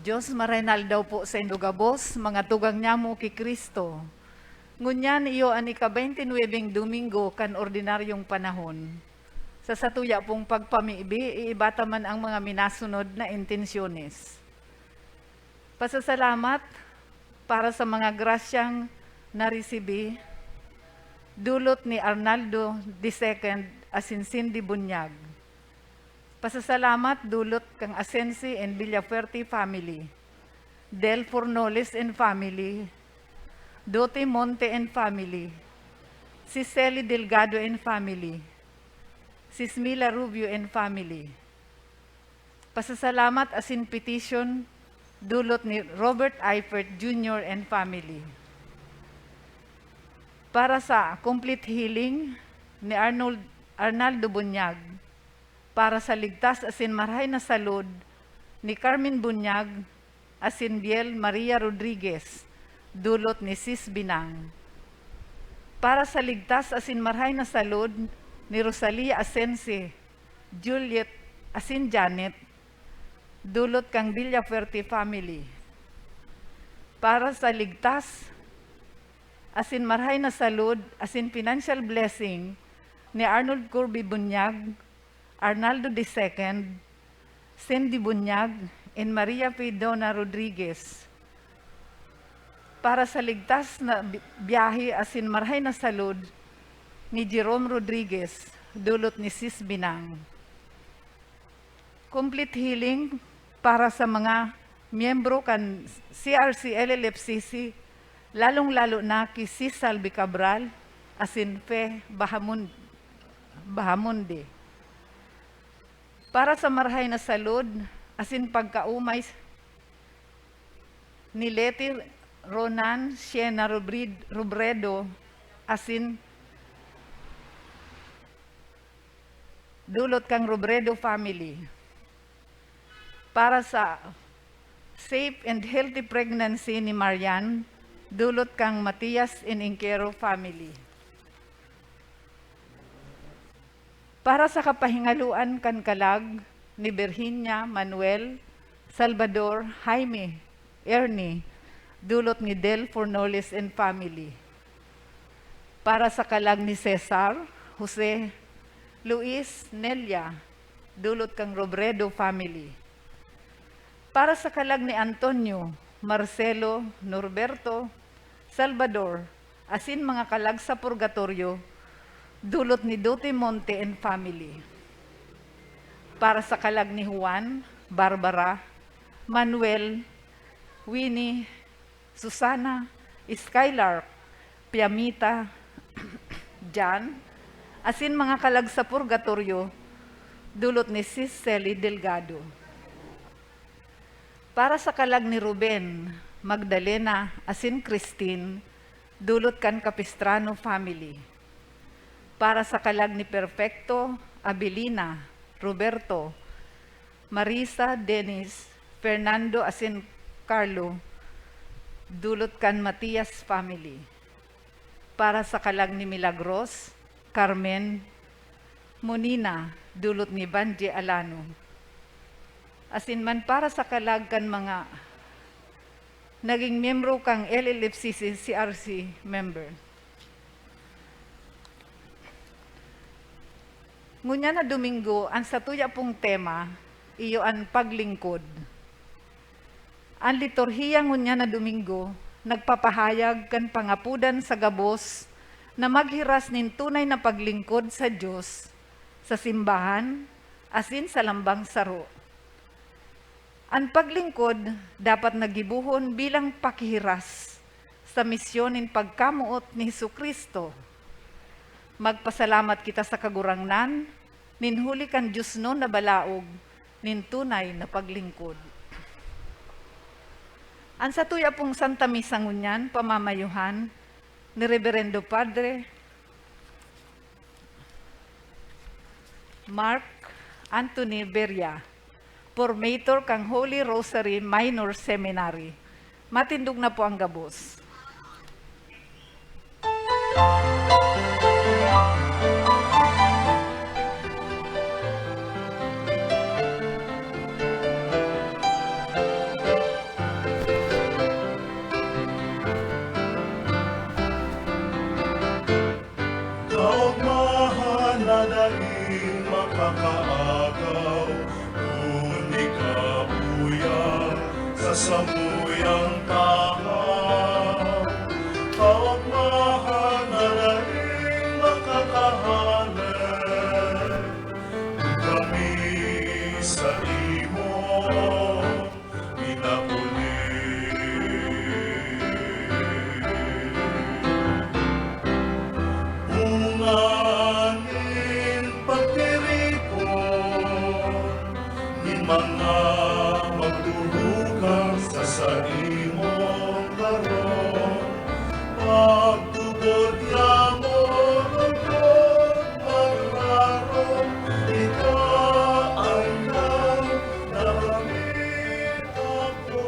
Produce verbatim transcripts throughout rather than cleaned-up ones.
Dios, maray na aldaw po saindo gabos, mga tugang nyamo ki Cristo. Ngunyan iyo an ika-baynte nuwebeng Domingo kan ordinaryong panahon. Sa satuya pong pagpamibi, iiba ta man ang mga minasunod na intensyones. Pasasalamat para sa mga grasyang naresibi, dulot ni Arnaldo the second asin Cindy Bunyag. Pasasalamat dulot kan Asensi and Villafuerte family, Del Fornoles and family, Dote Monte and family, Cicely Delgado and family, Sismila Rubio and family. Pasasalamat asin petition dulot ni Robert Eifert Junior and family. Para sa complete healing ni Arnold, Arnaldo Bunyag, para sa ligtas asin marahay na salud ni Carmen Bunyag asin Biel Maria Rodriguez, dulot ni Sis Binang. Para sa ligtas asin marahay na salud ni Rosalia Asensi, Juliet asin Janet, dulot kan Villafuerte family. Para sa ligtas asin marahay na salud asin financial blessing ni Arnold Kirby Bunyag, Arnaldo the second, Cindy Bunyag, and Maria Fidona Rodriguez. Para sa ligtas na bi-, biyahe asin marahay na salud ni Jerome Rodriguez, dulot ni Sis Binang. Complete healing para sa mga miyembro kan C R C L L F C C, lalong-lalo na ki Sis Salvi Cabral asin Fe Bahamun-, Bahamonde. Para sa marahay na salud asin pagkaumay ni Leti Ronan Siena Robrid-, Robredo asin dulot kan Robredo family. Para sa safe and healthy pregnancy ni Marian, dulot kan Matias and Inquero family. Para sa kapahingaloan kan kalag ni Virginia, Manuel, Salvador, Jaime, Ernie, dulot ni Del Fornoles and family. Para sa kalag ni Cesar, Jose, Luis, Nelia, dulot kan Robredo family. Para sa kalag ni Antonio, Marcelo, Norberto, Salvador, asin mga kalag sa purgatoryo, dulot ni Dote Monte and family. Para sa kalag ni Juan, Barbara, Manuel, Winnie, Susana, Skylark, Piamita, Jan, asin mga kalag sa purgatoryo, dulot ni Sis Celi Delgado. Para sa kalag ni Ruben, Magdalena, asin Christine, dulot kan Capistrano family. Para sa kalag ni Perfecto, Abilina, Roberto, Marisa, Dennis, Fernando, asin Carlo, dulot kan Matias family. Para sa kalag ni Milagros, Carmen, Monina, dulot ni Vangie Alano. Asin man para sa kalag kan mga naging miyembro kan L L F C C C R C member. Ngunyan na Domingo, an satuya pong tema, iyo an paglingkod. An liturhiya ngunyan na Domingo nagpapahayag kan pangapodan sa gabos na maghiras nin tunay na paglingkod sa Dios, sa simbahan, asin sa lambang saro. An paglingkod dapat na gibohon bilang pakihiras sa misyon nin pagkamoot ni Jesu-Cristo. Magpasalamat kita sa Kagurangnan nin huli kan diosnon na balaog nin tunay na paglingkod. An satuya pong Santa Misa ngunyan pamamayuhan ni Reberendo Padre Mark Anthony Beria, formator kan Holy Rosary Minor Seminary. Matindog na po ang gabos. Mahan na daing makakaagaw, kun ikabuya sa samuyang tahaw. Kaogmahan na daing makakahale, kami sa imo pinapuli. Bunga nin pagtiripon nin mga magturugang sa saimong harong, pagtubod niya mo lungkot magrarong, ika ay nagdakit ako.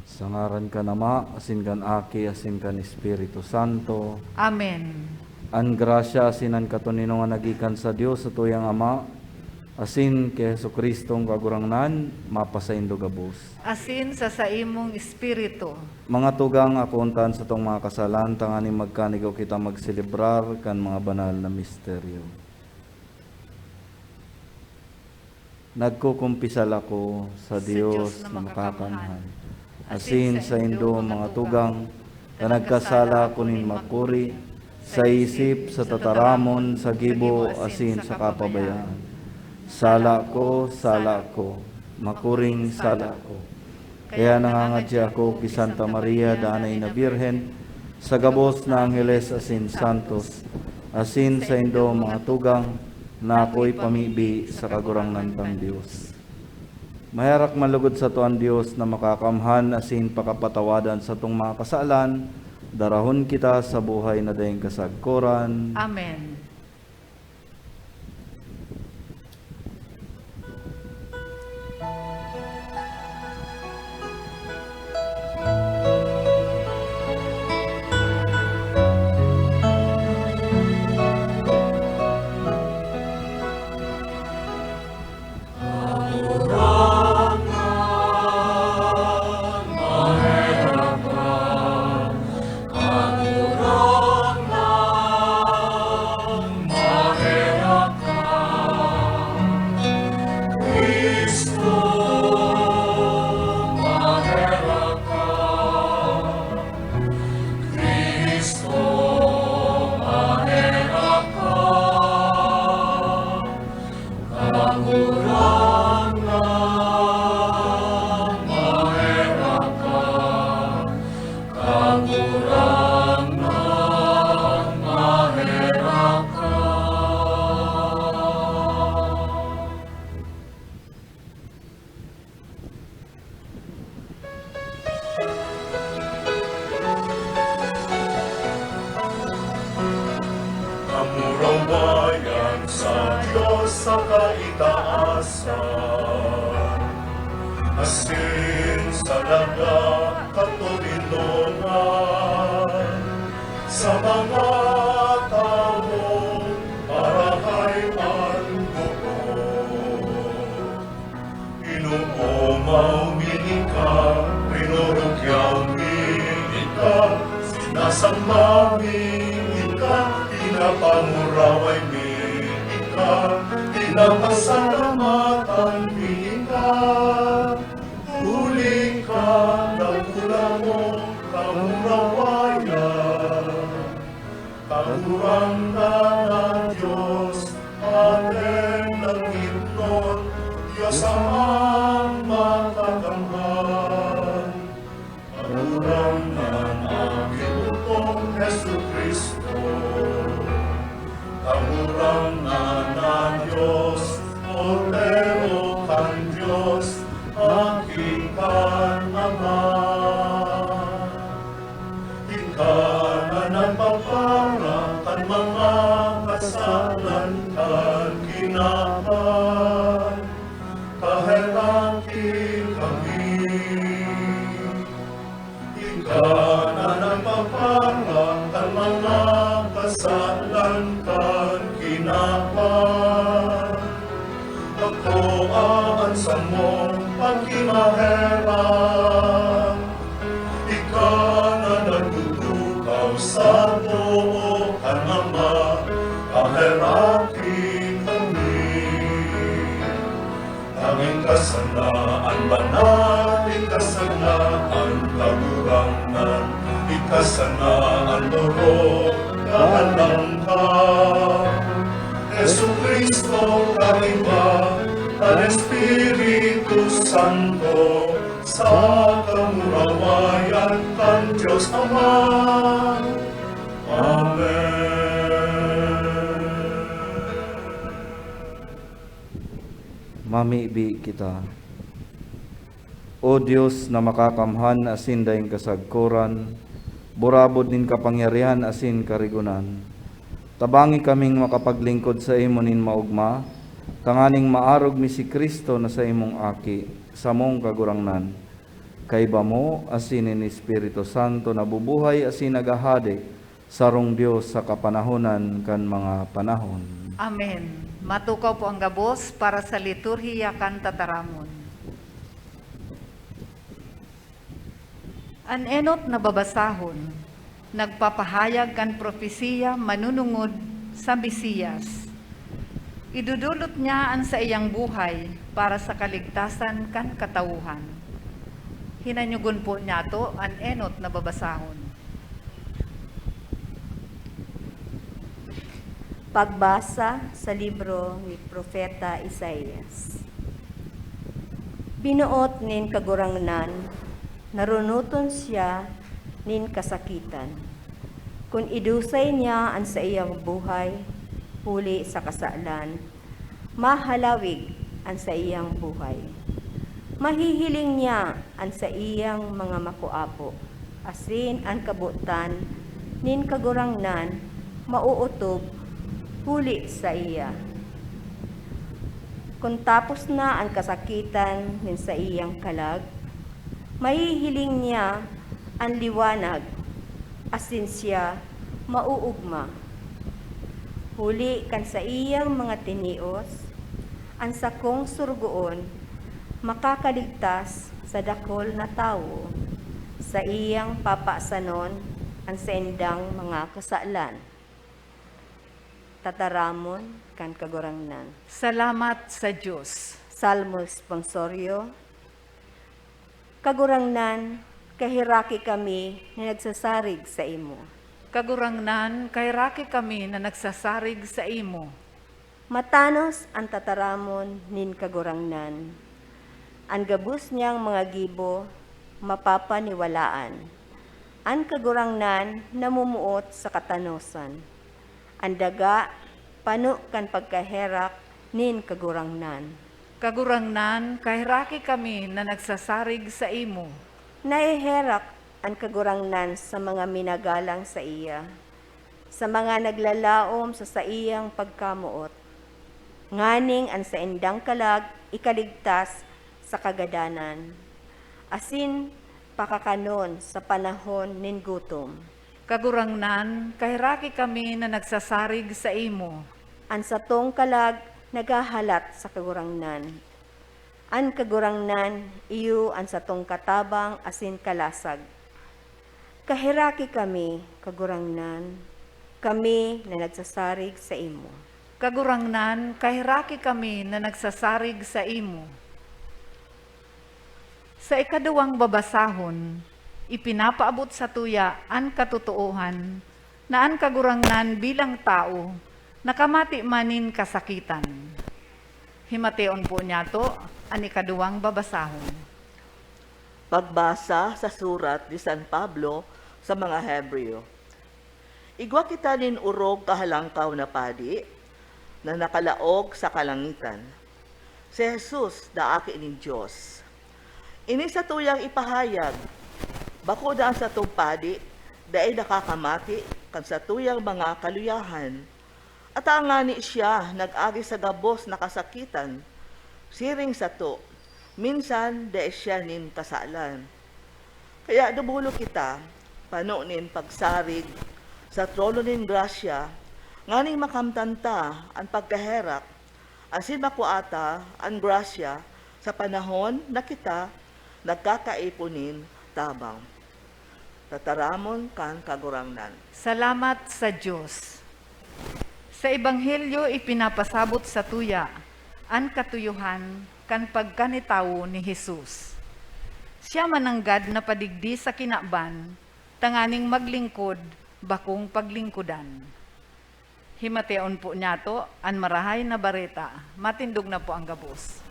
Sa ngaran kan Ama, asin kan Aki, asin kan Espiritu Santo. Amen. An grasya asin an katoninongan na gikan sa Dios, satuyang Ama, asin ki Jesu-Cristong Kagurangnan, mapasaindo gabos. Asin sa saimong espiritu. Mga tugang, akoon ta an satong mga kasalan, tanganing magkanigo kita magselebrar kan mga banal na misteryo. Nagkukumpisal ako sa Sa Dios Dios na na makakamhan, makakamhan, asin asin saindo, saindo, mga mga tugang, tugang, na na nagkasala nagkasala ako ako nin nin makuri, makuri, sa isip, sa tataramon, sa gibo, asin sa kapabayaan. Sala ko, sala ko, makuring sala ko. Kaya nangangadya ako ki Santa Maria, Danay na Birhen, sa gabos na angheles asin santos, asin saindo, mga tugang, na akoy pamibi sa Kagurangnan tang Dios. Maherak man lugod sato an Dios na makakamhan asin pakapatawadan satong mga kasalan, darahon kita sa buhay na daing kasagkoran. Amen. Kamurawayan sa Dios sa kaitaasan, asin sa daga katoninongan, sa mga tawong marahay an buko. Inoomaw mi ika, rinorogyaw mi ika, sinasamba mi ika, pinapanguraway mi ika, pinapasalamatan mi ika. Huli ka, dakula mong kamurawayan. Kagurangnan na Dios, Padre nagidnon, Dios Amang makakamhan. Kagurangnan na Ginoo Jesu-Cristo, Kagurangnan na Dios, Kordero kan Dios, Aki kan Ama. Ika na nagpapara kan mga kasalan kan kinaban, kaheraki kami. Ika na nagpapara kan mga kasalan kan kinaban. Pagkoa an samong pagkimaherak. Ika na nagdu- Sana an banal, ikasana an Kagurangnan, ikasana an orog, galang ka. Jesu-Cristo, Kaiba, kan Espiritu Santo, sa kamurawayan kan Dios Ama. Amen. Mamibi kita. O Dios na makakamhan asin daing kasagkoran, burabod nin kapangyarihan asin karigonan, tabangi kaming makapaglingkod saimo nin maogma, tanganing maarog mi si Cristo na saimong Aki, samong Kagurangnan. Kaiba mo asin nin Espiritu Santo na bubuhay asin naghahade, sarong Dios sa kapanahonan kan mga panahon. Amen. Matukaw po ang gabos para sa liturhiya kan tataramon. An enot na babasahon, nagpapahayag kan propesiya manunungod sa Mesiyas. Idudulot niya an saiyang buhay para sa kaligtasan kan katawuhan. Hinanyogon po niyato an enot na babasahon. Pagbasa sa libro ni Propeta Isaias. Binoot nin Kagurangnan, narunoton siya nin kasakitan. Kun idusay niya an saiyang buhay huli sa kasalan, mahalawig an saiyang buhay. Mahihiling niya an saiyang mga makuapo, asin an kabotan nin Kagurangnan maootob huli saiya. Kun tapos na an kasakitan nin saiyang kalag, mahihiling niya an liwanag, asin siya maoogma. Huli kan saiyang mga tinios, an sakong sorogoon makakaligtas sa dakul na tawo, saiyang papasanon an saindang mga kasalan. Tataramon kan Kagurangnan. Salamat sa Dios. Salmo Responsorio. Kagurangnan, kaheraki kami na nagsasarig saimo. Kagurangnan, kaheraki kami na nagsasarig saimo. Matanos an tataramon nin Kagurangnan. An gabos niyang mga gibo mapapaniwalaan. An Kagurangnan namumuot sa katanosan. An daga pano kan pagkaherak nin Kagurangnan. Kagurangnan, kaheraki kami na nagsasarig saimo. Naheherak an Kagurangnan sa mga minagalang saiya, sa mga naglalaom sa saiyang pagkamoot, nganing an saindang kalag ikaligtas sa kagadanan, asin pakakanon sa panahon nin gutom. Kagurangnan, kaheraki kami na nagsasarig saimo. An satong kalag naghahalat sa Kagurangnan. An Kagurangnan iyo an satong katabang asin kalasag. Kaheraki kami, Kagurangnan, kami na nagsasarig saimo. Kagurangnan, kaheraki kami na nagsasarig saimo. Sa ikaduwang babasahon, ipinapaabot satuya an katotoohan na an Kagurangnan bilang tawo nakamati man nin kasakitan. Himateon po niyato an ikaduwang babasahon. Pagbasa sa surat ni San Pablo sa mga Hebreo. Igwa kita nin orog kahalangkaw na padi na nakalaog sa kalangitan, si Jesus na Aki nin Dios. Ini satuyang ipahayag, bako na an satong padi dai nakakamati kan satuyang mga kaluyahan, ata ngani siya nag-agi sa gabos na kasakitan siring sato, minsan dai siya nin kasalan. Kaya dumolok kita pano nin pagsarig sa trono nin grasya, nganing makamtan ta an pagkaherak, asin makua ta an grasya sa panahon na kita nagkakaipon nin tabang. Tataramon kan Kagurangnan. Salamat sa Dios. Sa Ebanghelyo ipinapasabot satuya an katuyohan kan pagkanitawo ni Jesus. Siya man nanggad na padigdi sa kinaban, tanganing maglingkod, bakong paglingkodan. Himateon po niyato an Marahay na Bareta. Matindog na po ang gabos.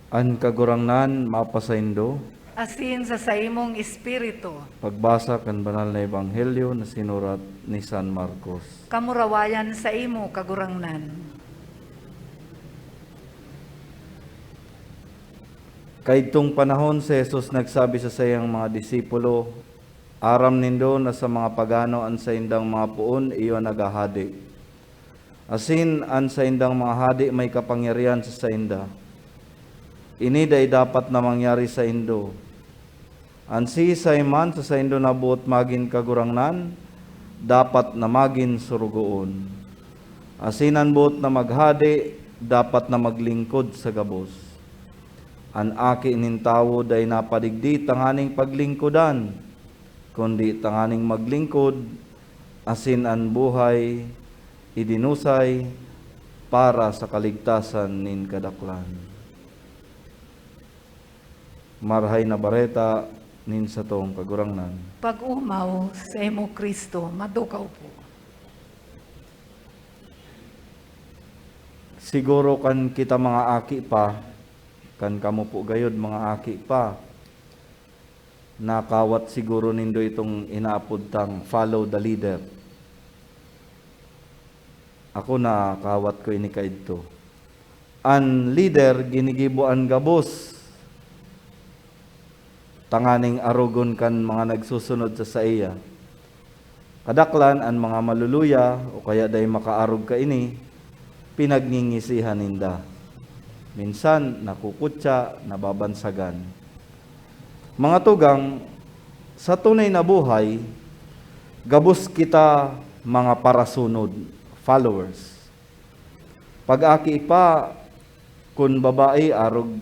An Kagurangnan mapasaindo. Asin sa saimong espiritu. Pagbasa kan Banal na Ebanghelyo na sinurat ni San Marcos. Kamurawayan saimo, Kagurangnan. Kaidtong panahon, si Jesus nagsabi sa saiyang mga disipulo, "Aram nindo na sa mga pagano an saindang mga poon iyo naghahade. Asin an saindang mga hade may kapangyarihan sa sainda. Ini dai dapat na mangyari saindo. An siisay man sa saindo na boot magin kagurangnan, dapat na magin sorogoon. Asin an boot na maghade, dapat na maglingkod sa gabos. An Aki nin Tawo dai napadigdi tanganing paglingkodan, kundi tanganing maglingkod, asin an buhay idinusay para sa kaligtasan nin kadaklan." Marahay na Bareta nin satong Kagurangnan. Pag-omaw saimo, Cristo, madukaw po. Siguro kan kita mga aki pa, kan kamo po gayod mga aki pa, nakawat siguro nindo itong inaapod tang follow the leader. Ako, nakawat ko ini kaidto. An leader ginigibo an gabos tanganing arogon kan mga nagsusunod sa saiya. Kadaklan, an mga maluluya o kaya dai makaarog kaini, pinagngingisihan ninda. Minsan, nakukutya, nababansagan. Mga tugang, sa tunay na buhay, gabos kita mga parasunod, followers. Pag-aki pa, kun babae, arog-,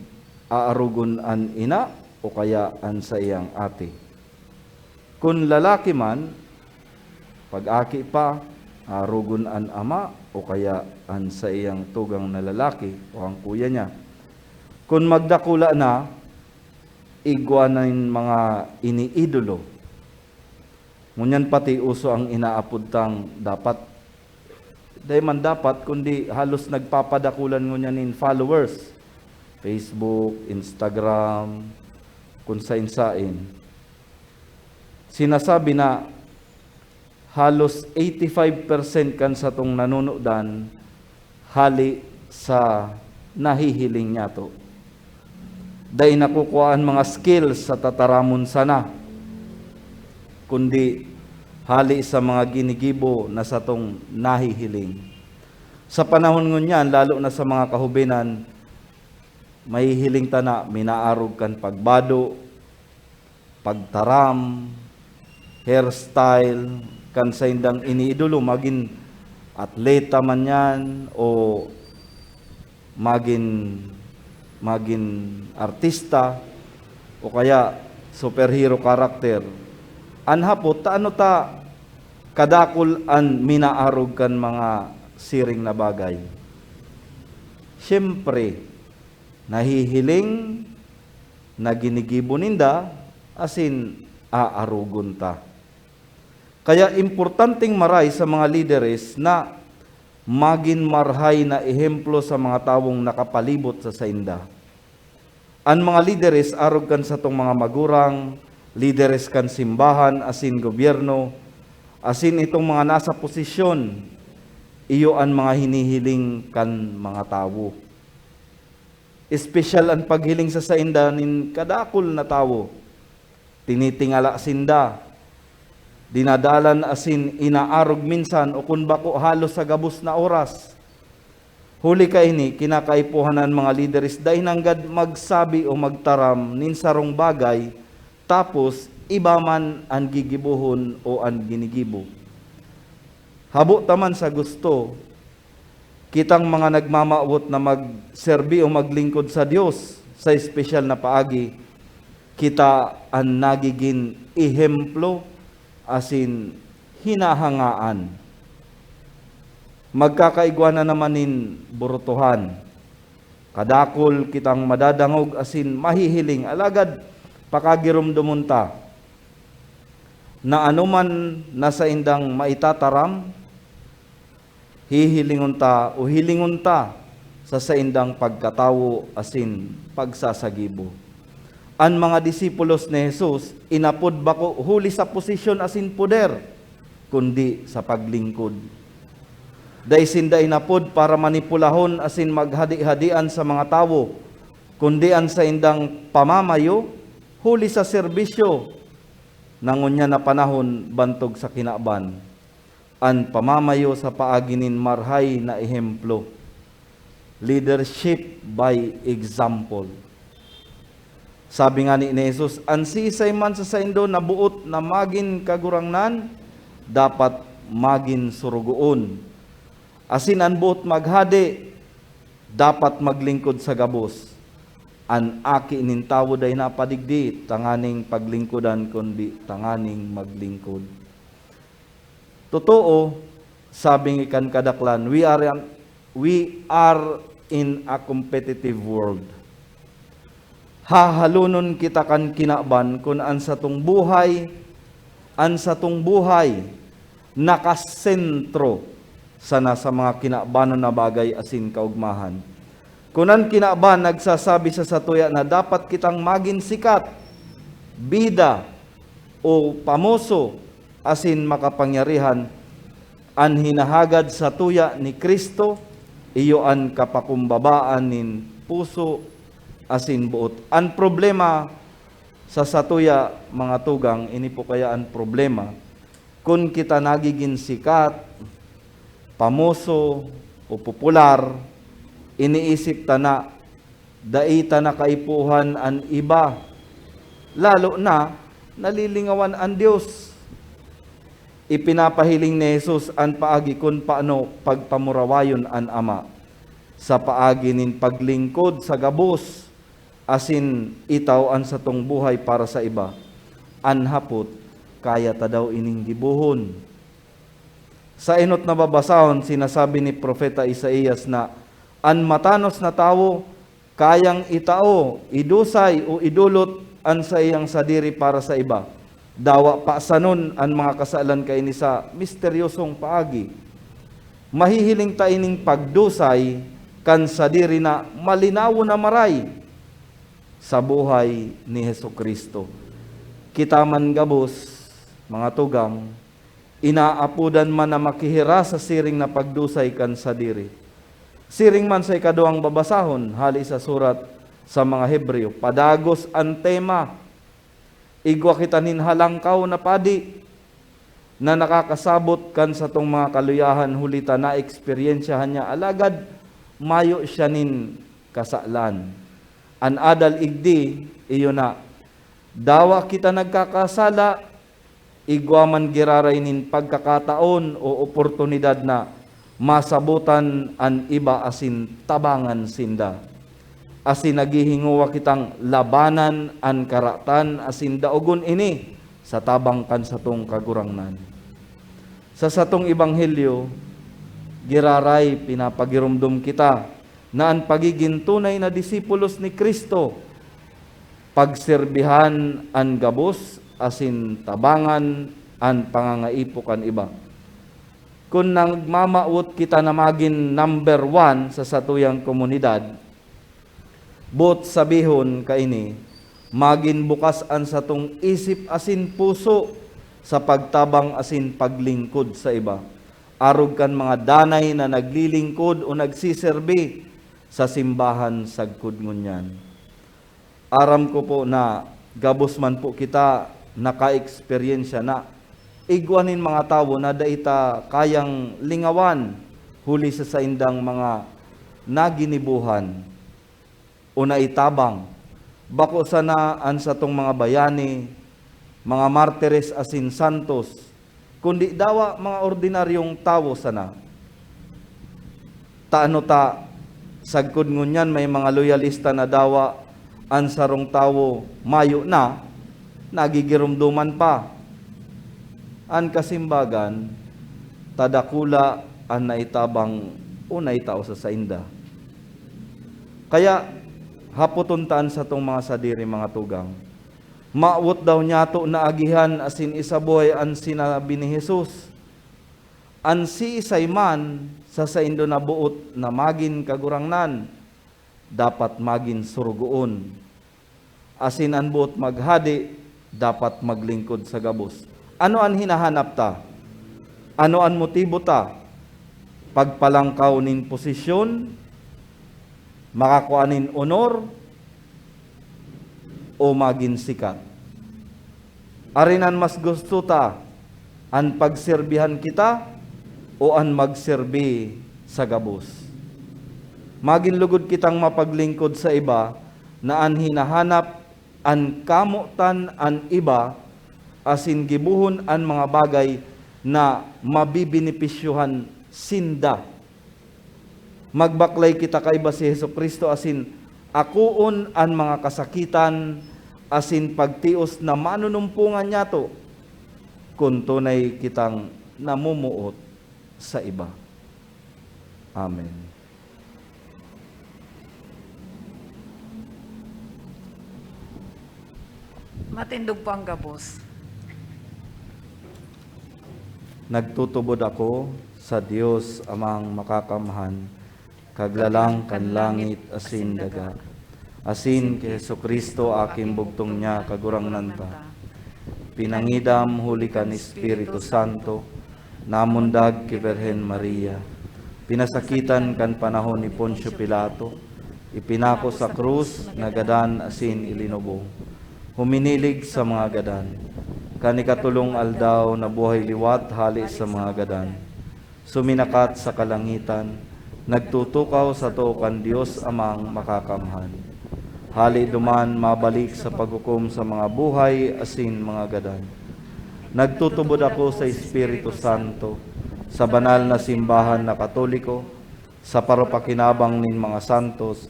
aarogon an ina o kaya an saiyang ate. Kun lalaki man, pag-aki pa, aarogon an ama o kaya an saiyang tugang na lalaki o ang kuya niya. Kun magdakula na, igwa nin mga iniidolo. Ngunyan pati uso ang inaapod tang dapat. Dai man dapat, kundi halos nagpapadakulan ngunyan nin followers. Facebook, Instagram, kun sain-sain. Sinasabi na, halos eighty-five percent kan satong nanunudan hale sa nahihiling niyato. Dai nakukua an mga skills sa tataramon sana, kundi hale sa mga ginigibo na satong nahihiling. Sa panahon ngunyan, lalo na sa mga kahubenan, mahihiling ta na minaarog kan pagbado, pagtaram, hairstyle, kan saindang iniidolo, magin atleta man yan o magin, magin artista o kaya superhero character. An hapot, ta ano ta kadakul an minaarog kan mga siring na bagay? Siyempre, nahihiling na ginigibo ninda asin aarogon ta. Kaya importanteng maray sa mga lideres na magin marhay na ehemplo sa mga tawong nakapalibot sa sainda. An mga lideres arog kan satong mga magurang, lideres kan simbahan asin gobyerno, asin itong mga nasa posisyon, iyo an mga hinihiling kan mga tawo. Espesyal an paghiling sa sainda nin kadakul na tawo. Tinitingala sinda, dinadalan asin inaarog minsan o kun bako halos sa gabos na oras. Huli kaini, kinakaipuhan an mga lideres dai nanggad magsabi o magtaram nin sarong bagay, tapos iba man an gigibohon o an ginigibo. Habo ta man sa gusto, kitang mga nagmamawot na magserbi o maglingkod sa Dios sa espesyal na paagi, kita an nagigin ehemplo asin hinahangaan. Magkakaigwa na naman nin burutohan. Kadakul kitang madadangog asin mahihiling, alagad pakagiromdomon ta na anoman na saindang maitataram, hihilingon ta o hilingon ta sa saindang pagkatawo asin pagsasagibo. An mga disipulos ni Jesus inapod bako huli sa posisyon asin poder, kundi sa paglingkod. Dai sinda inapod para manipulahon asin maghadi-hadian sa mga tawo, kundi an saindang pamamayo huli sa serbisyo na ngunyan na panahon bantog sa kinaban. An pamamayo sa paagi nin marhay na ehemplo. Leadership by example. Sabi ngani ni Jesus, "An siisay man sa saindo na boot na magin kagurangnan, dapat magin sorogoon. Asin an boot maghade, dapat maglingkod sa gabos. An Aki nin Tawo dai napadigdi tanganing paglingkodan, kundi tanganing maglingkod." Totoo, sabi kan kadaklan, we are an, we are in a competitive world. Hahalonon kita kan kinaban kun an satong buhay, an satong buhay nakasentro sana sa mga kinabanon na bagay asin kaogmahan. Kun an kinaban nagsasabi sa satuya na dapat kitang magin sikat, bida, o pamoso asin makapangyarihan, an hinahagad satuya ni Cristo iyo an kapakumbabaan nin puso asin boot. An problema sa satuya, mga tugang, ini po kaya an problema, kun kita nagigin sikat, pamoso, o popular, iniisip ta na dai ta na kaipuhan an iba, lalo na nalilingawan an Dios. Ipinapahiling ni Jesus an paagi kun paano pagpamurawayon an Ama sa paagi nin paglingkod sa gabos asin itao an satong buhay para sa iba. An hapot, kaya ta daw ining gibohon? Sa enot na babasahon, sinasabi ni Propeta Isaias na an matanos na tawo kayang itao, idusay o idolot an saiyang sadiri para sa iba. Dawa pasanon an mga kasalan kaini sa misteryosong paagi. Mahihiling ta ining pagdusay kan sadiri na malinawon na maray sa buhay ni Jesu-Cristo. Kita man gabos, mga tugang, Inaapodan man na makihiras sa siring na pagdusay kan sadiri. Siring man sa ikaduwang babasahon, hale sa surat sa mga Hebreo, padagos an tema. Igwa kita nin halangkaw na padi na nakakasabot kan satong mga kaluyahan, huli ta naeksperyensyahan niya, alagad mayo siya nin kasalan. An adal igdi, iyo na, dawa kita nagkakasala, igwa man giraray nin pagkakataon o oportunidad na masabotan an iba asin tabangan sinda. Asin naghihingowa kitang labanan an karatan asin daogon ini sa tabang kan satong Kagurangnan. Sa satong ebanghelyo, giraray pinapagiromdom kita na an pagigin tunay na disipulos ni Cristo, pagserbihan an gabos asin tabangan an pangangaipo kan iba. Kun nagmamawot kita na magin number one sa satuyang komunidad, boot sabihon kaini, magin bukas an satong isip asin puso sa pagtabang asin paglingkod sa iba, arog kan mga danay na naglilingkod o nagsiserbi sa simbahan sagkod ngunyan. Aram ko po na gabos man po kita nakaeksperyensya na igwa nin mga tawo na dai ta kayang lingawan huli sa saindang mga naginibohan o naitabang. Bako sana an satong mga bayani, mga martires asin santos, kundi dawa mga ordinaryong tawo sana. Ta ano ta, sagkod ngunyan may mga loyalista na dawa an sarong tawo mayo na, nagigiromdoman pa. An kasimbagan, ta dakula an naitabang o naitao sa sainda. Kaya, hapoton ta an satong mga sadiri, mga tugang. Mawot daw nyato na agihan asin isabuhay an sinabi ni Jesus, "An siisay man sa saindo na boot na magin kagurangnan, dapat magin sorogoon. Asin an boot maghade, dapat maglingkod sa gabos." Ano an hinahanap ta? Ano an motibo ta? Pagpalangkaw nin posisyon? Makakua nin onor? O magin sikat? Arin an mas gusto ta, an pagserbihan kita o an magserbi sa gabos? Magin lugod kitang mapaglingkod sa iba na an hinahanap an kamotan an iba asin gibohon an mga bagay na mabibenepisyohan sinda. Magbaklay kita kaiba si Jesu-Cristo asin akoon an mga kasakitan asin pagtios na manunumpongan nyato kun tunay kitang namomoot sa iba. Amen. Matindog po ang gabos. Nagtutubod ako sa Dios Amang Makakamhan, Kaglalang kan langit asin daga, asin ki Jesu-Cristo, aking bugtong niya, Kagurangnan ta. Pinangidam huli kan Espiritu Santo, namundag ki Birhen Maria, pinasakitan kan panahon ni Poncio Pilato, ipinako sa krus, nagadan asin ilinubong. Huminilig sa mga gadan. Kan ikatolong aldaw, nabuhay liwat hale sa mga gadan. Suminakat sa kalangitan, nagtutukaw sa too kan Dios Amang Makakamhan. Hale duman, mabalik sa paghukom sa mga buhay asin mga gadan. Nagtutubod ako sa Espiritu Santo, sa banal na simbahan na Katoliko, sa paropakinabang nin mga santos,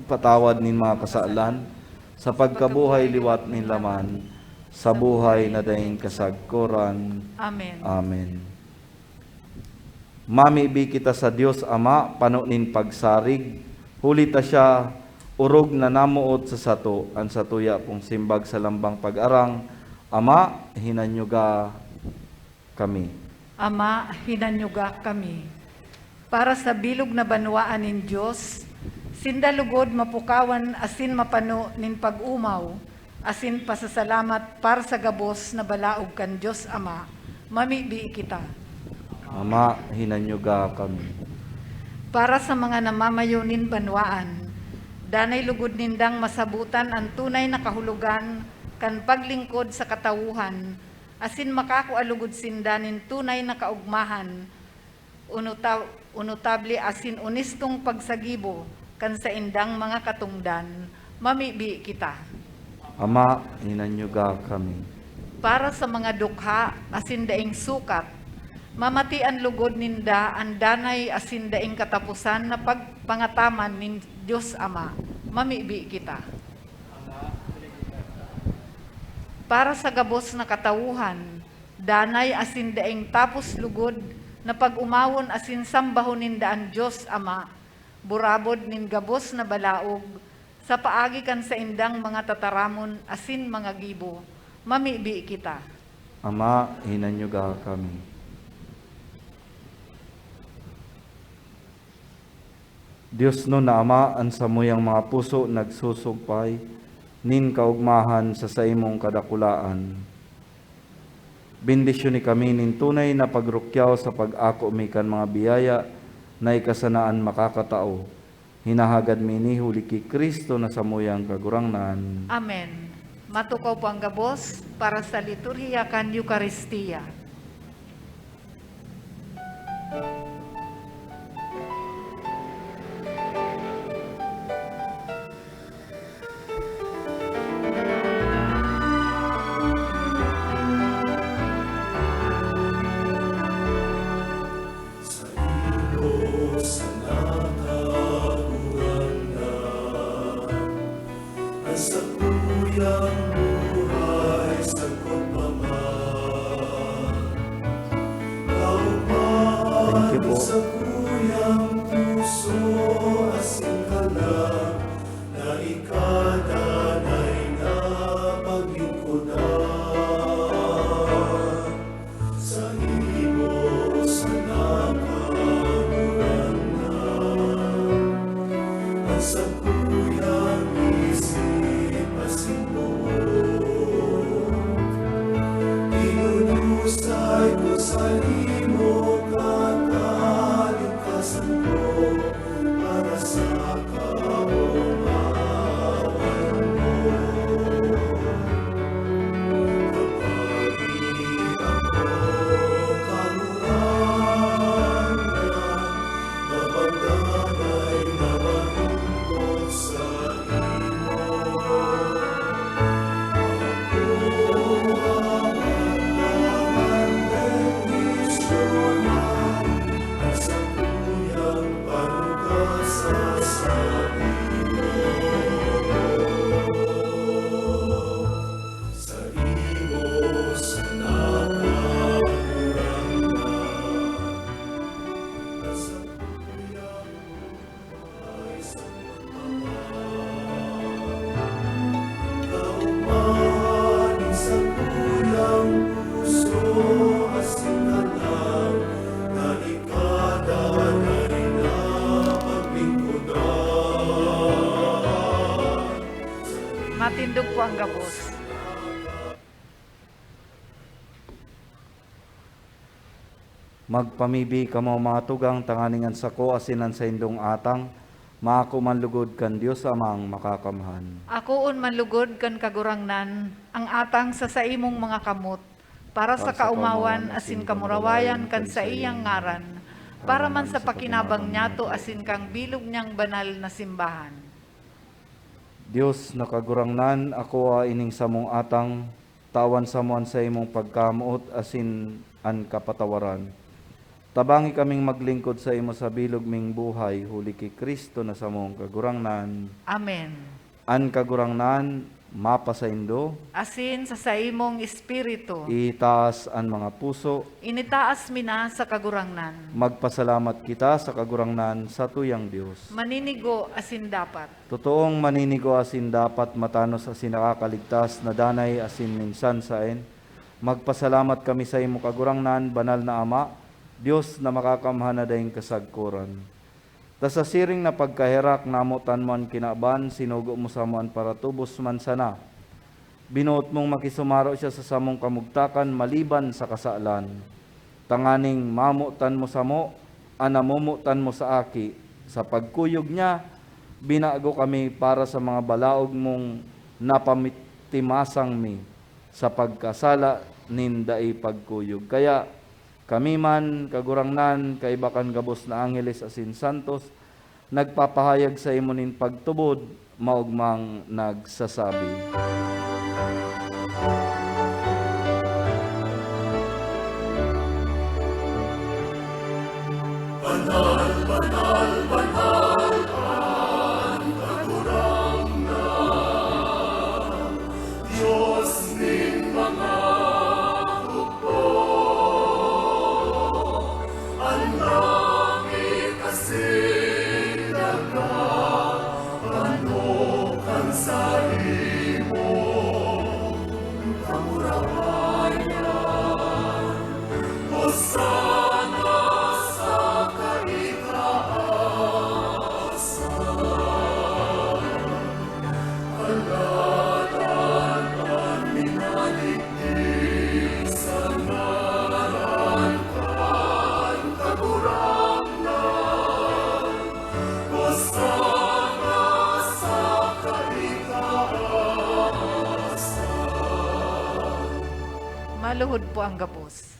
patawad nin mga kasalan, sa pagkabuhay liwat nin laman, sa buhay na daing kasagkoran. Amen. Amen. Mamibi kita sa Dios Ama, pano nin pagsarig, huli ta siya orog na namoot sa sato. An satuya pong simbag sa lambang pag-arang, Ama, hinanyuga kami. Ama, hinanyuga kami. Para sa bilog na banwaan nin Dios, sinda lugod mapukawan asin mapano nin pag-omaw asin pasasalamat para sa gabos na balaog kan Dios Ama, Mamibi kita. Ama, hinanyuga kami. Para sa mga namamayo nin banwaan, danay lugod nindang masabutan an tunay na kahulogan kan paglingkod sa katawohan, asin makakua lugod sinda nin tunay na kaogmahan, unota-, onotable asin onestong pagsagibo kan saindang mga katongdan, mamibi kita. Ama, hinanyuga kami. Para sa mga dukha asin daing sukat, mamati an lugod ninda an danay asin daing kataposan na pagpangataman nin Dios Ama, mamibi kita. Para sa gabos na katawohan, danay asin daing tapos lugod na pag-omawon asin sambahon ninda an Dios Ama, burabod nin gabos na balaog, sa paagi kan saindang mga tataramon asin mga gibo, mamibi kita. Ama, hinanyuga kami. Diosnon na Ama, an samuyang mga puso nagsusumpay nin kaogmahan sa saimong kadakulaan. Bendisyoni kami nin tunay na pagrukyaw sa pag-ako mi kan mga biyaya na ika sana an makakatao. Hinahagad mi ini huli ki Cristo na samuyang Kagurangnan. Amen. Matukaw po ang gabos para sa liturhiya kan Eukaristia. Saimo sana, Kagurangnan, an sakuyang buhay sagkod pa man. Kaogmahan Thank you po. Sa sakuyang puso asin kalag na ika danay na paglingkodan. Saimo sana, Kagurangnan, an sakuyang isip asin boot. Idudusay ko saimo kakalikasan ko para sa Matindog po ang gabos. Magpamibi kamo, mga tugang, tanganing an sako asin an saindong atang maako man lugod kan Dios Amang Makakamhan. Akoon man lugod kan Kagurangnan ang atang sa saimong mga kamot, para sa kaomawan asin kamurawayan kan saiyang ngaran, para man sa pakinabang niyato asin kan bilog niyang banal na simbahan. Dios na Kagurangnan, akoa ining samong atang, tawan samo an saimong pagkamoot asin an kapatawaran. Tabangi kaming maglingkod saimo sa bilog ming buhay, huli ki Cristo na samong Kagurangnan. Amen. An Kagurangnan mapasaindo. Asin sa saimong espiritu. Itaas an mga puso. Initaas mi na sa Kagurangnan. Magpasalamat kita sa Kagurangnan, satuyang Dios. Maninigo asin dapat. Totoong maninigo asin dapat, matanos asin nakakaligtas na danay asin minsan saen. Magpasalamat kami saimo, Kagurangnan, Banal na Ama, Dios na makakamhan na daing kasagkoran. Ta sa siring na pagkaherak, namotan mo an kinaban, sinugo mo samo an paratubos man sana. Binoot mong makisumaro siya sa samong kamugtakan maliban sa kasalan, tanganing mamotan mo samo an namomotan mo sa Aki. Sa pagkuyog niya, binago kami para sa mga balaog mong napamitimasang mi sa pagkasala nin dai pagkuyog. Kaya kami man, Kagurangnan, kaiba kan gabos na angheles asin santos, nagpapahayag saimo nin pagtubod, maogmang nagsasabi. Banal, banal, banal an Kagurangnan, Dios nin mga hukbo. An langit asin daga, ano kan saimo kamurawayan. Hosana sa kaitaasan. Alagad an minadigdi sa ngaran kan Kagurangnan, Hosana sa kaitaasan. Maluhod po ang gabos.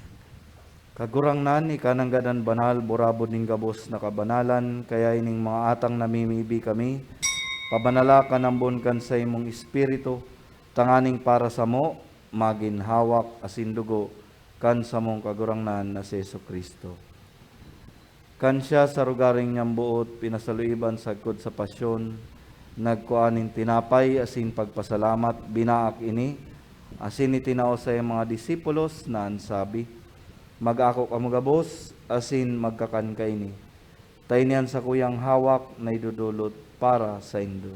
Kagurangnan, ika nanggad an banal, burabod nin gabos na kabanalan, kaya ining mga atang namimibi kami, pabanala kan ambon kan saimong Espiritu, tanganing para samo, magin hawak asin dugo kan samong Kagurangnan na si Jesu-Cristo. Kan siya sa rogaring niyang boot pinasaluiban sagkod sa pasyon, nagkua nin tinapay asin pagpasalamat, binaak ini, asin itinao sa iyang mga disipulos na an sabi, "Mag-ako kamo gabos asin magkakan kaini. Ta ini an sakuyang hawak na idodolot para saindo."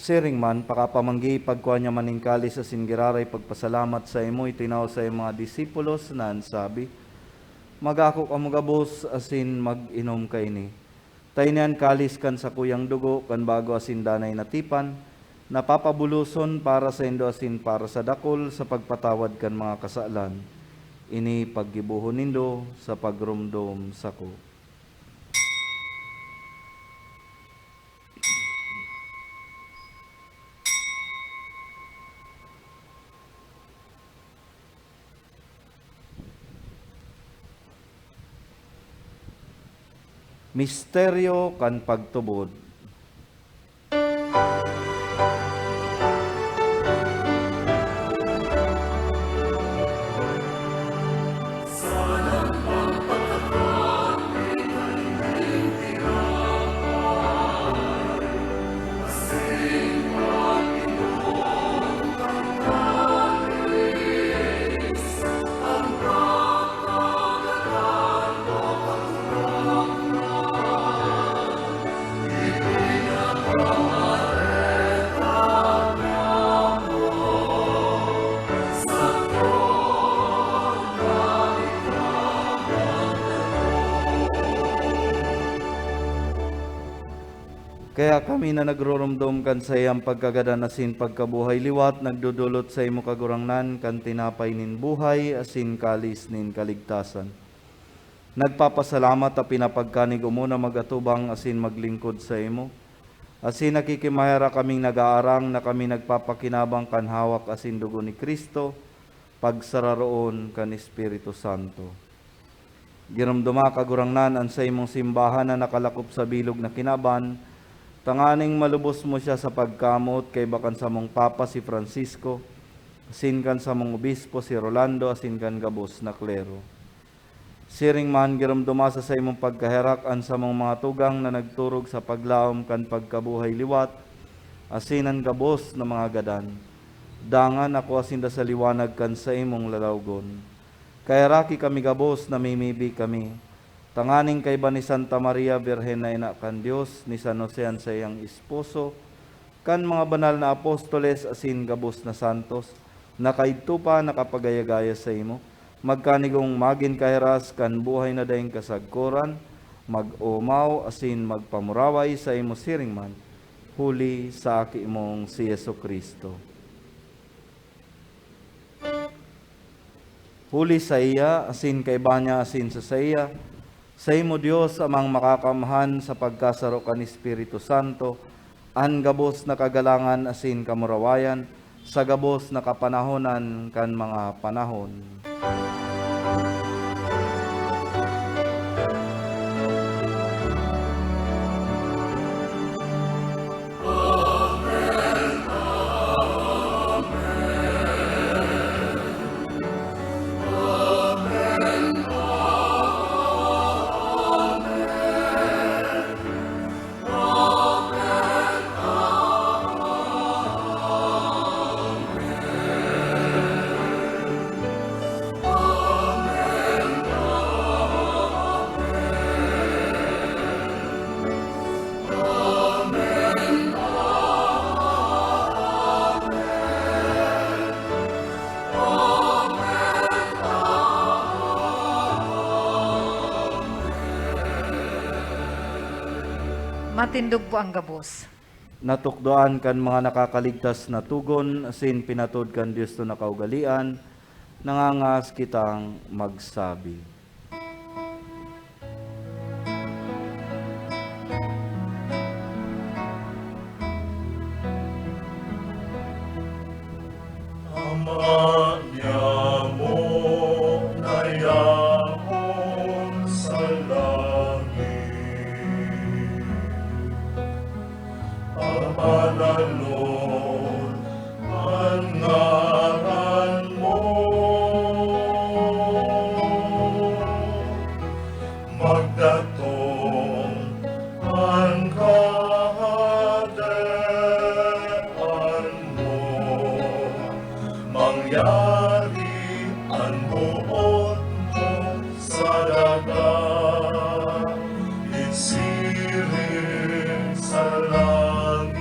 Siring man, pakapamanggi, pagkua niya man nin kalis asin giraray pagpasalamat saimo, itinao sa iyang mga disipulos na an sabi, "Mag-ako kamo gabos asin mag-inom kaini. Ta ini an kalis kan sakuyang dugo kan bago asin danay na tipan, na papabuloson para saindo asin para sa dakul sa pagpatawad kan mga kasalan. Ini paggibohon nindo sa pagromdom sako." Misteryo kan pagtubod. Kaya kami na nagroromdom kan saiyang pagkagadan asin pagkabuhay liwat, nagdodolot saimo, Kagurangnan, kan tinapay nin buhay asin kalis nin kaligtasan. Nagpapasalamat ta pinapagkanig mo na mag-atubang asin maglingkod saimo. Asin nakikimaherak kaming nag-aarang na kami nagpapakinabang kan hawak asin dugo ni Cristo, pagsararoon kan Espiritu Santo. Giromdoma, Kagurangnan, an saimong simbahan na nakalakop sa bilog na kinaban, tanganing malubos mo siya sa pagkamoot kaiba kan samong Papa, si Francisco, asin kan samong Obispo, si Rolando, asin kan gabos na klero. Siring man, giromdoma sa saimong pagkaherak an samong mga tugang na nagturog sa paglaom kan pagkabuhay liwat, asin an gabos na mga gadan. Dangan akoa sinda sa liwanag kan saimong lalawgon. Kaheraki kami gabos, namimibi kami, tanganing kaiba ni Santa Maria, Birhen na ina kan Dios, ni San Jose an saiyang esposo, kan mga banal na apostoles asin gabos na santos, na kaidto pa nakapagaya-gaya saimo, magkanigong magin kahiras kan buhay na daing kasagkoran, mag-omaw asin magpamuraway saimo siring man, huli sa Aki mong si Jesu-Cristo. Huli saiya, asin kaiba niya, asin sa saiya, saimo, Dios, Amang Makakamhan, sa pagkasaro kan Espiritu Santo, an gabos na kagalangan asin kamurawayan, sa gabos na kapanahonan kan mga panahon. Matindog po ang gabos. Natukdoan kan mga nakakaligtas na togon asin pinatod kan Dios na kaugalean, nangangaas kitang magsabi. Ama niamo na yaon sa langit, pamananon an ngaran mo, magdatong an kahadean mo, mangyari an boot mo sa daga, siring sa langit.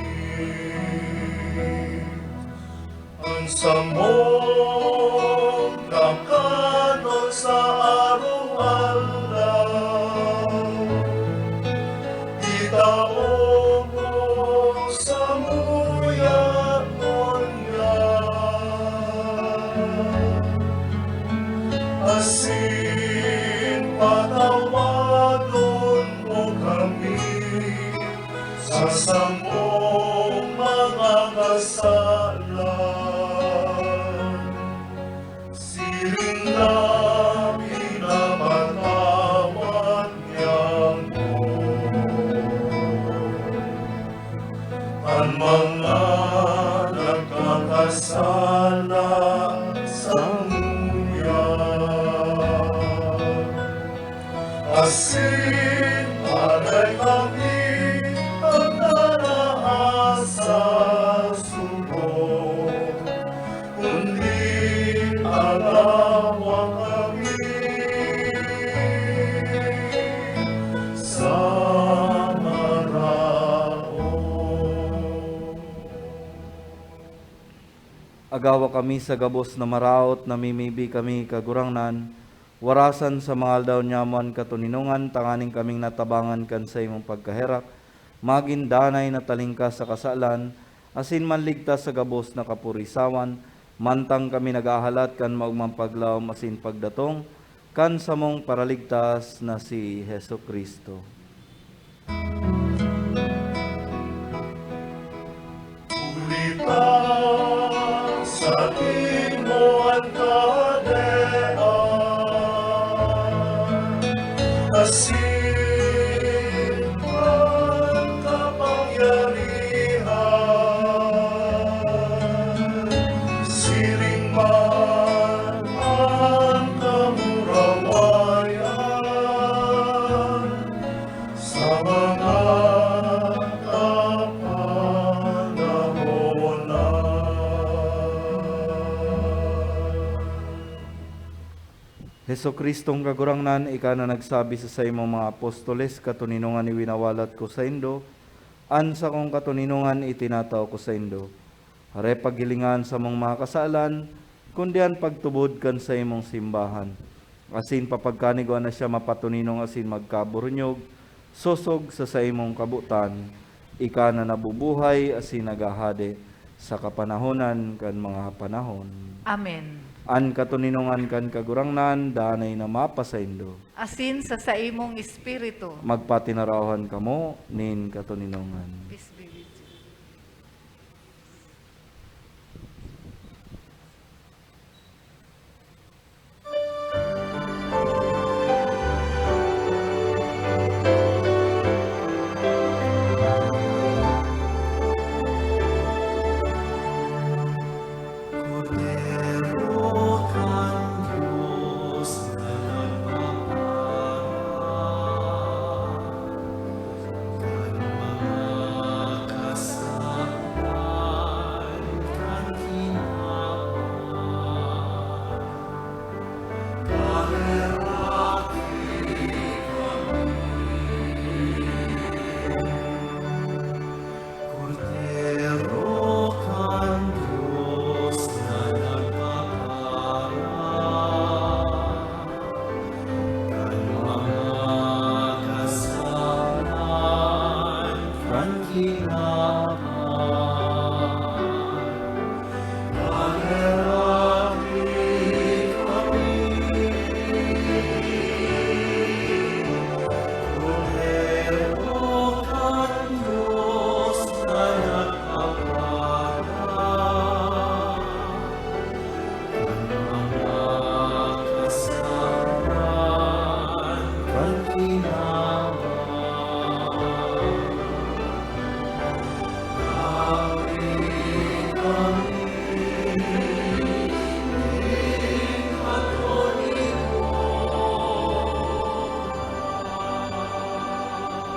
An samong kakanon sa araw-araw, itao mo samuya ngunyan, asin patawadon mo kami sa samong mga kasalan, siring na pinapatawad niamo an mga nagkakasala samuya. Asin padai kami an naraas sa sugo, kundi agawa kami sa maraot. Agawa kami sa gabos na maraot, namimibi kami, Kagurangnan, warasan sa mga aldaw niamo an katoninongan, tanganing kaming natabangan kan saimong pagkaherak, magin danay na talingkas sa kasalan, asin manligtas sa gabos na kapurisawan, mantang kami naghahalat kan maogmang paglaom asin pagdatong kan samong Paraligtas na si Jesu-Cristo. Huli ta saimo an kahadean, asin an kapangyarihan, siring man an kamurawayan, Jesu-Cristong Kagurangnan, ika na nagsabi sa saimong mga apostoles, "Katoninongan iwinawalat ko saindo, an sakong katoninongan itinatao ko saindo." Hare paghilinga an samong mga kasalan, kundi an pagtubod kan saimong simbahan. Asin papagkanigwa na siya mapatoninong asin magkaburunyog, sosog sa saimong kabotan, ika na nabubuhay asin naghahade sa kapanahonan kan mga panahon. Amen. An katoninongan kan Kagurangnan danay na mapasaindo. Asin sa saimong espiritu. Magpatinarawan kamo nin katoninongan. Peace be with you. Kordero kan Dios na nagpapara kan mga kasalan kan kinaban.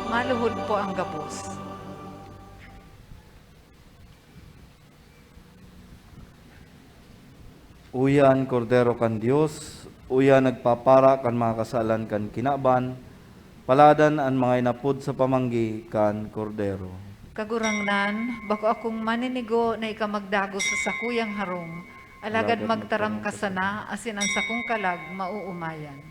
Maluhod po ang gabos. Uya an Kordero kan Dios, uya nagpapara kan mga kasalan kan kinaban, paladan an mga inapod sa pamanggi kan Kordero. Kagurangnan, bako akong maninigo na ika magdagos sa sakuyang harong, alagad magtaram ka sana, asin an sakong kalag maoomayan.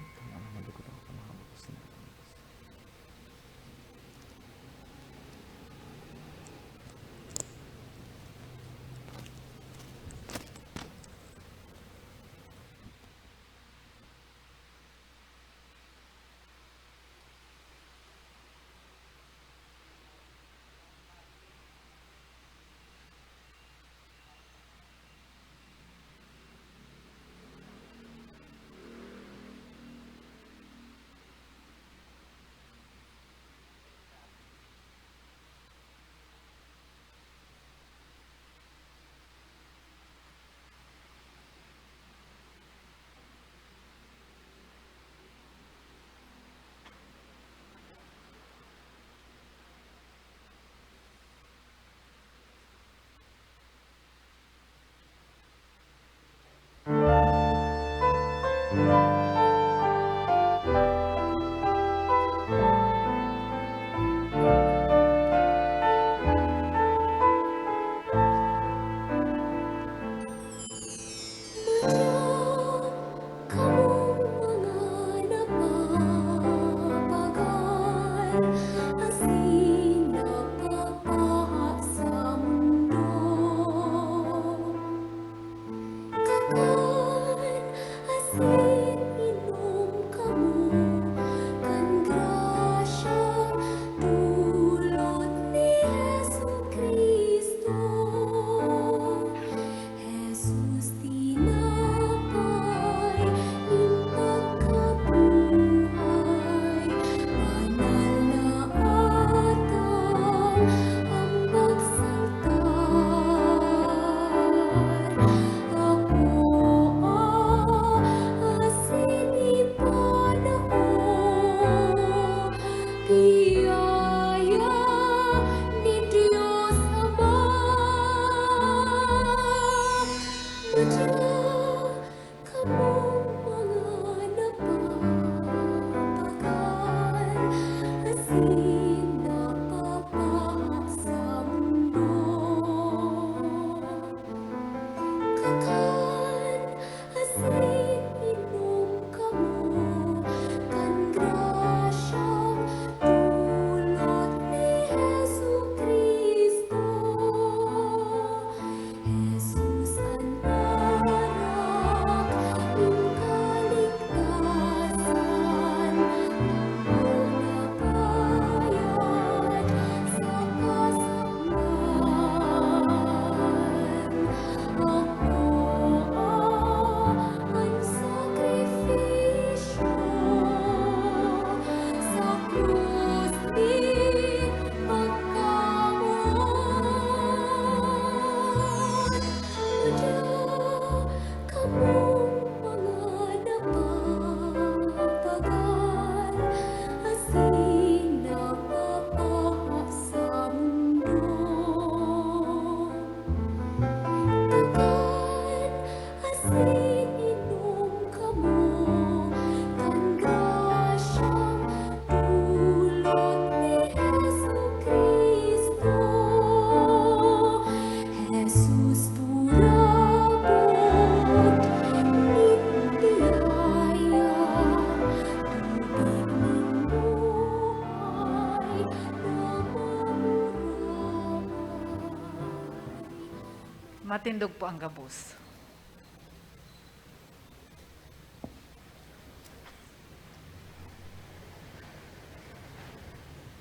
Matindog po ang gabos.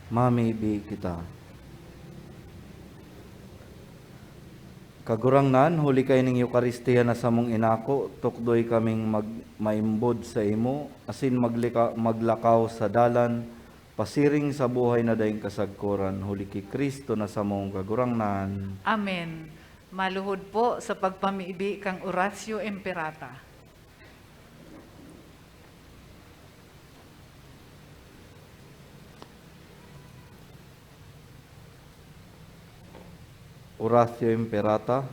Mamibi kita. Kagurangnan, huli kaining Eukaristia na samong inako, tukdoy kaming mag-, maimbod sa imo, asin maglika-, maglakaw sa dalan, pasiring sa buhay na daing kasagkoran, huli ki Cristo na samong Kagurangnan. Amen. Maluhod po sa pagpamibi kang Oratio Imperata. Oratio Imperata,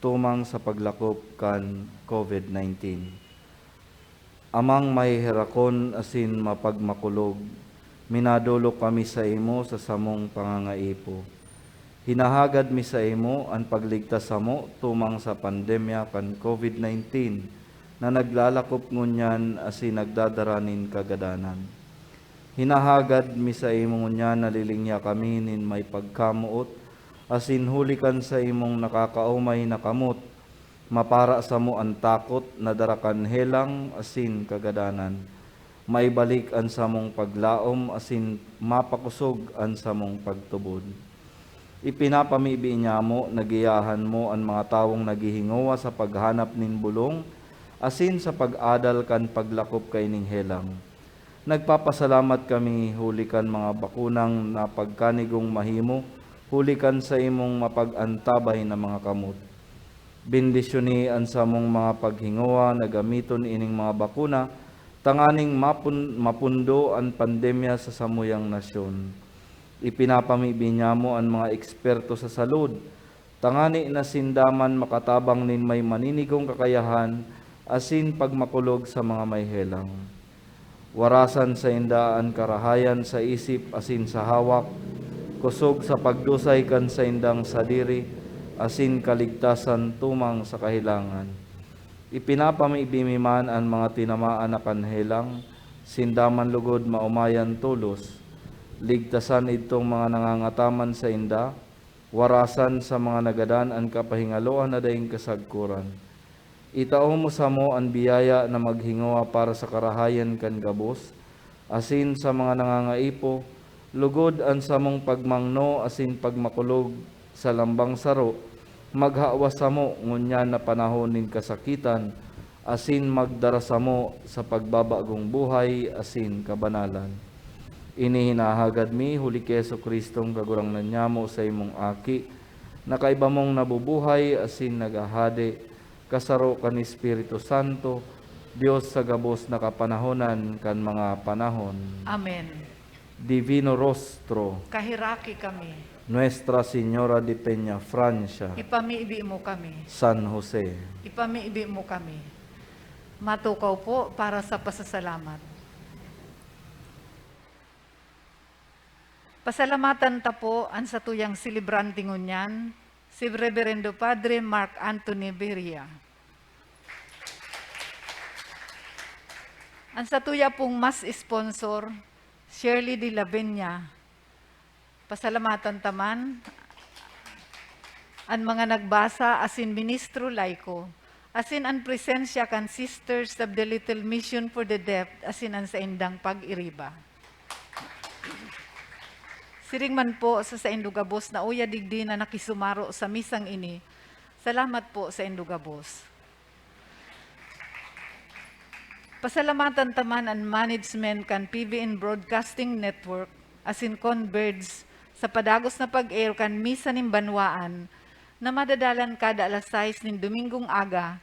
tumang sa paglakop kan COVID nineteen. Amang maheherakon asin mapagmakulog, minadolok kami saimo sa samong pangangaipo. Hinahagad mi saimo an pagligtas samo tumang sa pandemya kan COVID nineteen na naglalakop ngunyan asin nagdadara nin kagadanan. Hinahagad mi saimo ngunyan na lilingia kami nin may pagkamoot, asin huli kan saimong nakakaomay na kamot, mapara samo an takot na dara kan helang asin kagadanan. Maibalik an samong paglaom asin mapakosog an samong pagtubod. Ipinapamibi niamo na giyahan mo an mga tawong naghihingowa sa paghanap nin bolong asin sa pag-adal kan paglakop kaining helang. Nagpapasalamat kami huli kan mga bakunang napagkanigong mahimo huli kan saimong mapag-antabay na mga kamot. Bendisyoni an samong mga paghingowa na gamiton ining mga bakuna tanganing mapun-, mapundo an pandemya sa samuyang nasyon. Ipinapamibi niamo an mga eksperto sa salud, tangani na sinda man makatabang nin may maninigong kakayahan asin pagmakulog sa mga may helang. Warasan sainda an karahayan sa isip asin sa hawak, kosog sa pagdusay kan saindang sadiri, asin kaligtasan tumang sa kahelangan. Ipinapamibi mi man an mga tinamaan na kan helang, sinda man lugod maomayan tolos. Ligtasan idtong mga nangangataman sainda, warasan sa mga nagadan an kapahingaloan na daing kasagkoran. Itao mo samo an biyaya na maghingowa para sa karahayan kan gabos, asin sa mga nangangaipo, lugod an samong pagmangno asin pagmakulog sa lambang saro, maghawa samo ngunyan na panahon nin kasakitan, asin magdara samo sa pagbabagong buhay asin kabanalan. Ini hinahagad mi huli ki Jesu-Cristong Kagurangnan nyamo, saimong Aki, na kaiba mong nabubuhay asin naghahade, kasaro kan Espiritu Santo, Dios sa gabos na kapanahonan kan mga panahon. Amen. Divino Rostro. Kaheraki kami. Nuestra Señora de Peñafrancia. Ipamibi mo kami. San Jose. Ipamibi mo kami. Matukaw po para sa pasasalamat. Pasalamatan ta po an satuyang selebrante ngunyan, si Reverendo Padre Mark Anthony Beria. An satuya pong mass sponsor, Shirley de la Venia. Pasalamatan ta man an mga nagbasa asin ministro laiko, asin an presensya kan Sisters of the Little Mission for the Deaf asin an saindang pag-iriba. Siring man po sa saindo gabos na uya digdi na nakisumaro sa misang ini, salamat po saindo gabos. Pasalamatan ta man an management kan P B N Broadcasting Network asin Converge sa padagos na pag-air kan Misa nin Banwaan na madadalan kada alas sais nin Domingong aga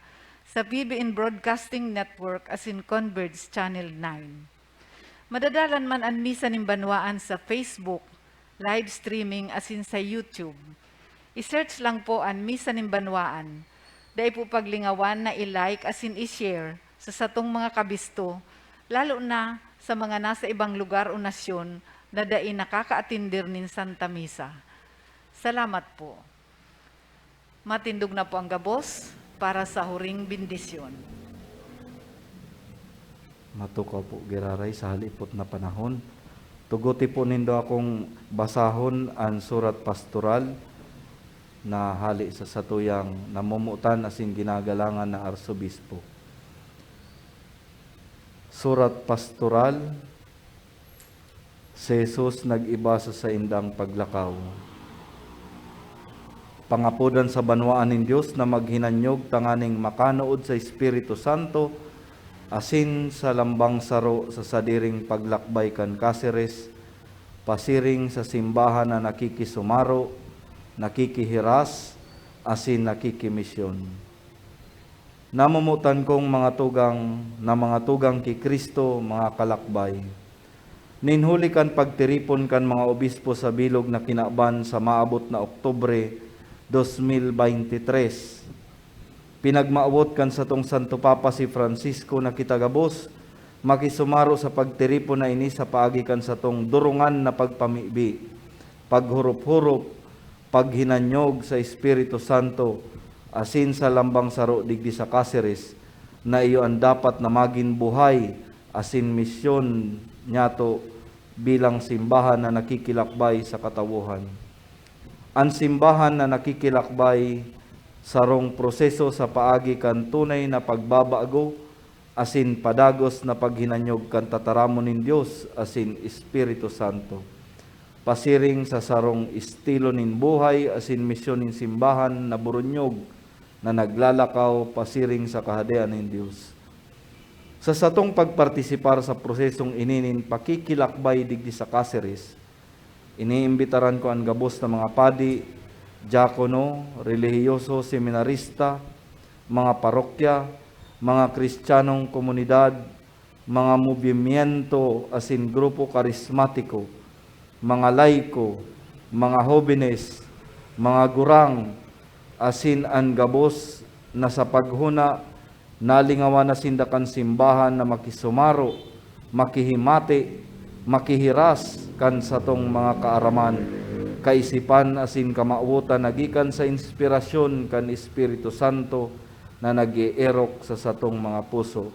sa P B N Broadcasting Network asin Converge Channel nine. Madadalan man an Misa nin Banwaan sa Facebook, live streaming asin sa YouTube. I-search lang po an Misa nin Banwaan. Dai po paglingawan na i-like asin i-share sa satong mga kabisto, lalo na sa mga nasa ibang lugar o nasyon na dai nakakaatender nin Santa Misa. Salamat po. Matindog na po ang gabos para sa huring bendisyon. Matukaw po giraray sa halipot na panahon. Tuguti po nindo akong basahon an Surat Pastoral. na hali sa satuyang namomotan asin ginagalangan na arsobispo. Surat Pastoral, si Jesus nag-iba sa saindang paglakaw. Pangapodan sa banwaan nin Dios na maghinanyog tanganing makanood sa Espiritu Santo asin sa lambang saro sa sadiring paglakbay kan Caceres, pasiring sa simbahan na nakikisumaro, nakikihiras, asin nakikimisyon. Namomotan kong mga tugang na mga tugang ki Cristo, mga kalakbay. Nin huli kan pagtiripon kan mga obispo sa bilog na kinaban sa maabot na Oktubre dos mil baynte tres, pinagmawot kan satong Santo Papa si Francisco na kita gabos makisumaro sa pagtiripon na ini sa paagi kan satong durungan na pagpamibi, paghurop-hurop, paghinanyog sa Espiritu Santo, asin sa lambang saro digdi sa Caceres, na iyo an dapat na magin buhay asin misyon niyato bilang simbahan na nakikilakbay sa katawohan. An simbahan na nakikilakbay, sarong proseso sa paagi kan tunay na pagbabago asin padagos na paghinanyog kan tataramon nin Dios asin Espiritu Santo, pasiring sa sarong estilo nin buhay asin misyon nin simbahan na burunyog na naglalakaw pasiring sa Kahadean nin Dios. Sa satong pagpartisipar sa prosesong ini nin pakikilakbay digdi sa Caceres, iniimbitaran ko an gabos na mga padi, diakono, relihiyoso, seminarista, mga parokya, mga Kristiyanong komunidad, mga movimiento asin grupo karismatiko, mga laiko, mga hobenes, mga gurang, asin an gabos na sa paghona nalingawan na sinda kan simbahan na makisumaro, makihimati, makihiras kan satong mga kaaraman, kaisipan asin kamawotan na gikan sa inspirasyon kan Espiritu Santo na nag-eerok sa satong mga puso.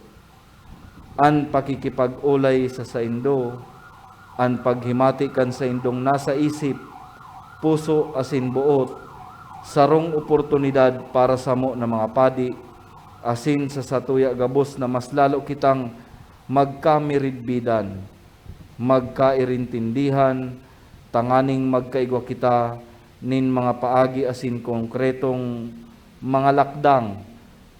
An pakikipag-olay sa saindo, an paghimati kan saindong nasa isip, puso asin boot, sarong oportunidad para samo na mga padi, asin sa satuya gabos na mas lalo kitang magkamiridbidan, magkairintindihan, tanganing magkaigwa kita nin mga paagi asin konkretong mga lakdang,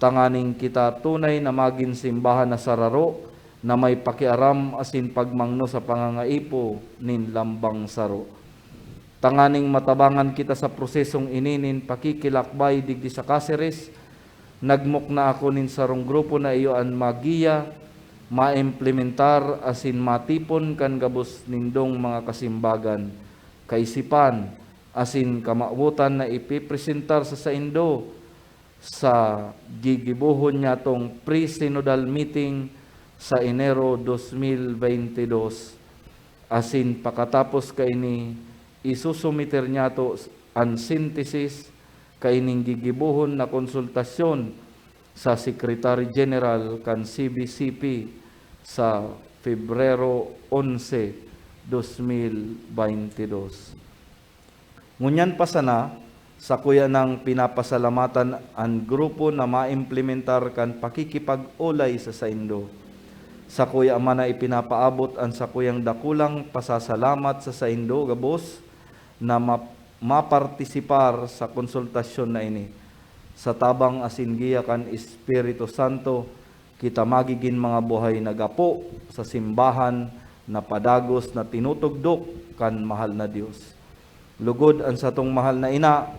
tanganing kita tunay na magin simbahan na sararo, na may pakiaram asin pagmangno sa pangangaipo nin lambang saro. Tanganing matabangan kita sa prosesong ini nin pakikilakbay digdi sa Caceres, nagmukna ako nin sarong grupo na iyo an magiya, maimplementar asin matipon kan gabos nindong mga kasimbagan, kaisipan, asin kamawotan na ipipresentar sa saindo sa gigibohon nyatong pre-synodal meeting sa Enero dos mil baynte dos, asin pakatapos kaini, isusumiter nyato an sintesis kaining gigibohon na konsultasyon sa Secretary General kan C B C P sa Febrero onse, dos mil baynte dos. Ngunyan pa sana, sakuya nang pinapasalamatan an grupo na maimplementar kan pakikipag-olay sa saindo. Sakuya man na ipinapaabot an sakuyang dakulang pasasalamat sa saindo gabos na ma-, mapartisipar sa konsultasyon na ini. Sa tabang asin giya kan Espiritu Santo, kita magigin mga buhay na gapo sa simbahan na padagos na tinutugdok kan mahal na Dios. Lugod an satong mahal na ina,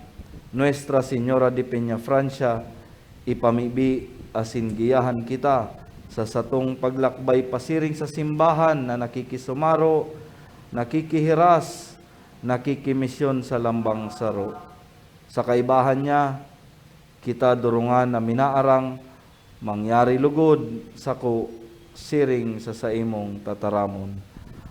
Nuestra Señora de Peñafrancia, ipamibi asin giyahan kita sa satong paglakbay pasiring sa simbahan na nakikisumaro, nakikihiras, nakikimisyon sa lambang saro. Sa kaibahan niya, kita durungan na minaarang, mangyari lugod sako siring sa saimong tataramon.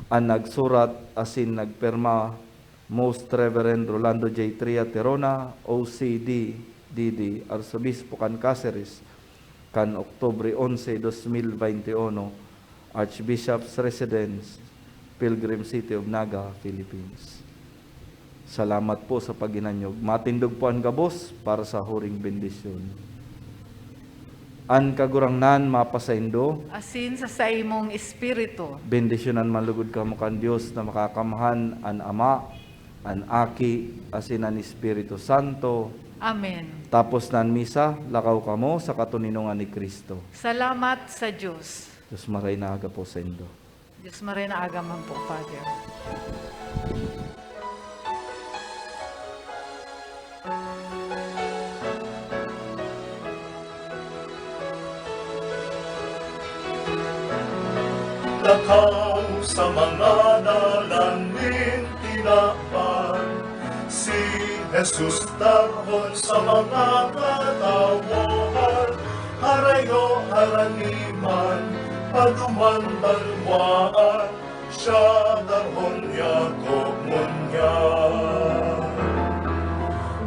An nagsurat asin nagpirma, Most Reverend Rolando J. Tria Terona, O C D, D D, Arsobispo kan Caceres, kan Oktubre onse, dos mil baynte uno, Archbishop's Residence, Pilgrim City of Naga, Philippines. Salamat po sa paghinanyog. Matindog po an gabos para sa huring bendisyon. An Kagurangnan mapasaindo. Asin sa saimong espiritu. Bendisyonan man lugod kamo kan Dios na Makakamhan, an Ama, an Aki, asin an Espiritu Santo. Amen. Tapos na an misa, lakaw kamo sa katoninongan ni Cristo. Salamat sa Dios. Dios maray na aga po saindo. Dios maray na aga man po, Father. Lakaw sa mga dalan nin tinaban, si Jesus tarhon sa mga katawohan, harayo haraniman, paduman banwaan, siya tarhon niya ko ngunyan.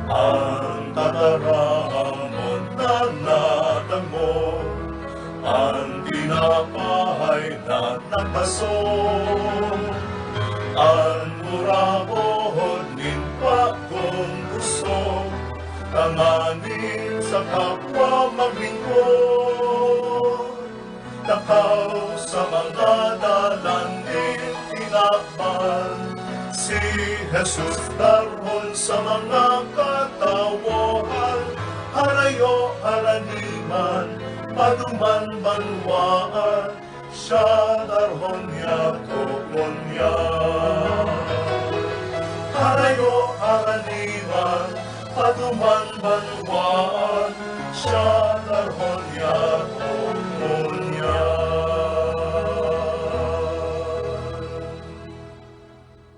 An tataramon na nadangog, an tinapay na nagbaso, an murahod nin bagong pusog, tanganing sa kapwa maglingkod. Lakaw sa mga dalan nin tinaban, si Jesus tarhon sa mga katawohan, harayo haraniman, paduman banwaan, siya tarhon niya ko ngunyan. Harayo haraniman, paduman banwaan, siya tarhon niya